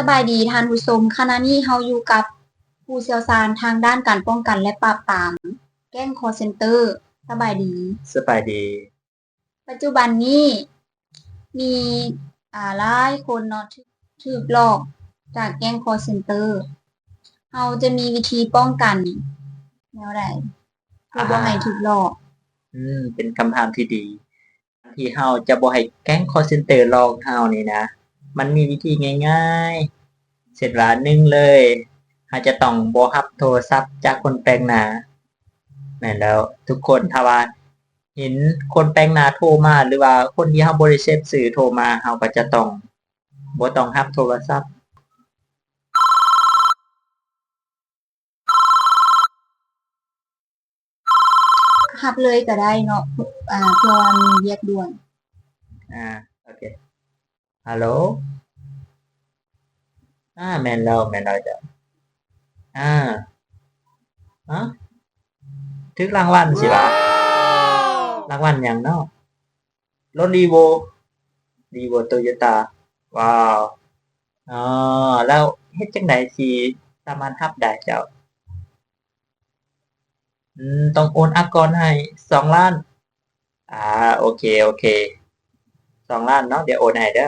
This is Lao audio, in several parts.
ບາຍດີທ່ານຜູ້ຊົມ, ຂະນະນີ້ເຮົາຢູ່ກັບຜູ້ຊ່ຽວຊານທາງດ້ານການປ້ອງກັນ ແລະ ປາບປາມແກ້ງຄໍເຊັນເຕີ. ສະບາຍດີ. ສະບາຍດີ. ປັດຈຸບັນນີ້ມີ ອ່າ ຫຼາຍຄົນເນາະ ຖືກ ຖືກຫຼອກຈາກແກ້ງຄໍເຊັນເຕີ. ເຮົາຈະມີວິທີປ້ອງກັນແນວໃດ ເພື່ອບໍ່ໃຫ້ຖືກຫຼອກ? ອືມ ເປັນຄຳຖາມທີ່ດີ. ທີ່ເຮົາຈະບໍ່ໃຫ້ແກ້ງຄໍເຊັນເຕີຫຼອກເຮົານີ້ນະ, ມັນມີວິທີງ່າຍໆ ເຊັ່ນວ່າ ໜຶ່ງເລີຍ ເຮົາຈະຕ້ອງບໍ່ຮັບໂທລະສັບຈາກຄົນແປກໜ້າ. ແມ່ນແລ້ວ ທຸກຄົນ ຖ້າວ່າເຫັນຄົນແປກໜ້າໂທມາ ຫຼືວ່າຄົນທີ່ເຮົາບໍ່ໄດ້ເຊບຊື່ໂທມາ, ເຮົາກໍຈະຕ້ອງບໍ່ຕ້ອງຮັບໂທລະສັບ. ຮັບເລີຍກໍໄດ້ເນາະ ເພື່ອວ່າມີວຽກດ່ວນ. ອ່າ ໂອເຄ. ຮັລໂຫຼ. ອ່າ ແມ່ນແລ້ວ ແມ່ນແລ້ວເຈົ້າ. ອ່າ ຮະ ຖືກລາງວັນຊິຫວາ? ລາງວັນຫຍັງເນາະ? ລົດ Revo Revo Toyota. ວ້າວ. ອໍ ແລ້ວເຮັດຈັ່ງໃດຊິສາມາດຮັບໄດ້ເຈົ້າ? ອືມ ຕ້ອງໂອນອາກອນໃຫ້ສອງລ້ານ. ອ່າ ໂອເຄ ໂອເຄ ສອງລ້ານເນາະ, ດຽວໂອນໃຫ້ເດີ.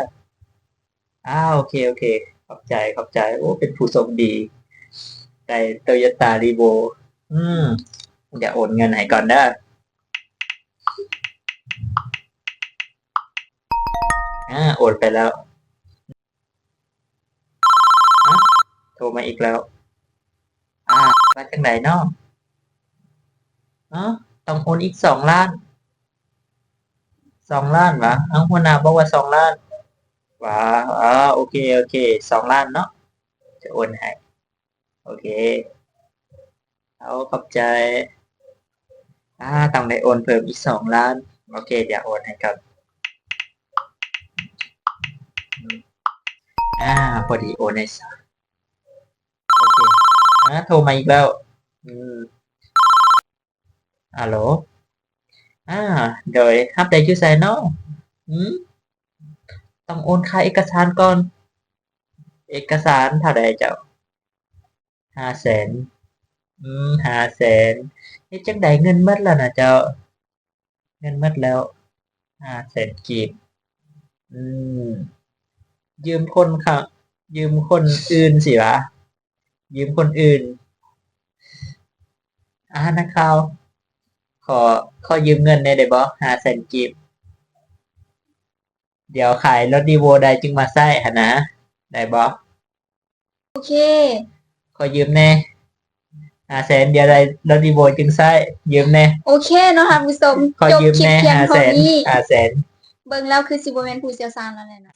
ອ່າ ໂອເຄ ໂອເຄ ຂອບໃຈ ຂອບໃຈ. ໂອ້ ເປັນຜູ້ໂຊກດີ ໄດ້ Toyota Revo. ອືມ ດຽວໂອນເງິນໃຫ້ກ່ອນເດີ. ອ່າ ໂອນໄປແລ້ວ. ຮະ ໂທມາອີກແລ້ວ. ອ່າ ວ່າຈັ່ງໃດເນາະ? ຮະ ຕ້ອງໂອນອີກສອງລ້ານ. ສອງລ້ານຫວາ? ເອົ້າ ຫົວໜ້າບອກວ່າສອງລ້ານຫວາ? ອໍ ໂອເຄ ໂອເຄ ສອງລ້ານເນາະ ຈະໂອນໃຫ້. ໂອເຄ ເອົາ ຂອບໃຈ. ອ່າ ຕ້ອງໄດ້ໂອນເພີ່ມອີກສອງລ້ານ. ໂອເຄ ດຽວໂອນໃຫ້ກ່ອນ. ອ່າ ພໍດີໂອນໃຫ້ຊະ. ໂອເຄ ອ່າ ໂທມາອີກແລ້ວ. ອືມ ຮັລໂຫຼ. ອ່າ ໂດຍ ຮັບໄດ້ຢູ່ໃສເນາະ? ອືມ ຕ້ອງໂອນຄ່າເອກະສານກ່ອນ. ເອກະສານເທົ່າໃດເຈົ້າ? ຫ້າແສນ. ອືມ ຫ້າແສນ. ເຮັດຈັ່ງໃດ ເງິນໝົດແລ້ວນະເຈົ້າ? ເງິນໝົດແລ້ວ ຫ້າແສນກີບ. ອືມ ຢືມຄົນ ຂະ ຢືມຄົນອື່ນຊິຫວາ? ຢືມຄົນອື່ນ. ອ່າ ນັກຂ່າວ ຂໍ ຂໍຢືມເງິນແດ່ໄດ້ບໍ່? ຫ້າແສນກີບ. ດຽວຂາຍລົດ Revo ໄດ້ຈຶ່ງມາໃຊ້ຫັ້ນນະ ໄດ້ບໍ່? ໂອເຄ ຂໍຢືມແດ່ ຫ້າແສນ. ດຽວໄດ້ລົດ Revo ຈຶ່ງໃຊ້ ຢືມແດ່. ໂອເຄເນາະທ່ານຜູ້ຊົມ ຈົບຄລິບພຽງເທົ່ານີ້ ຫ້າແສນ. ເບິ່ງແລ້ວຄືຊິບໍ່ແມ່ນຜູ້ຊ່ຽວຊານແລ້ວແຫຼະນະ.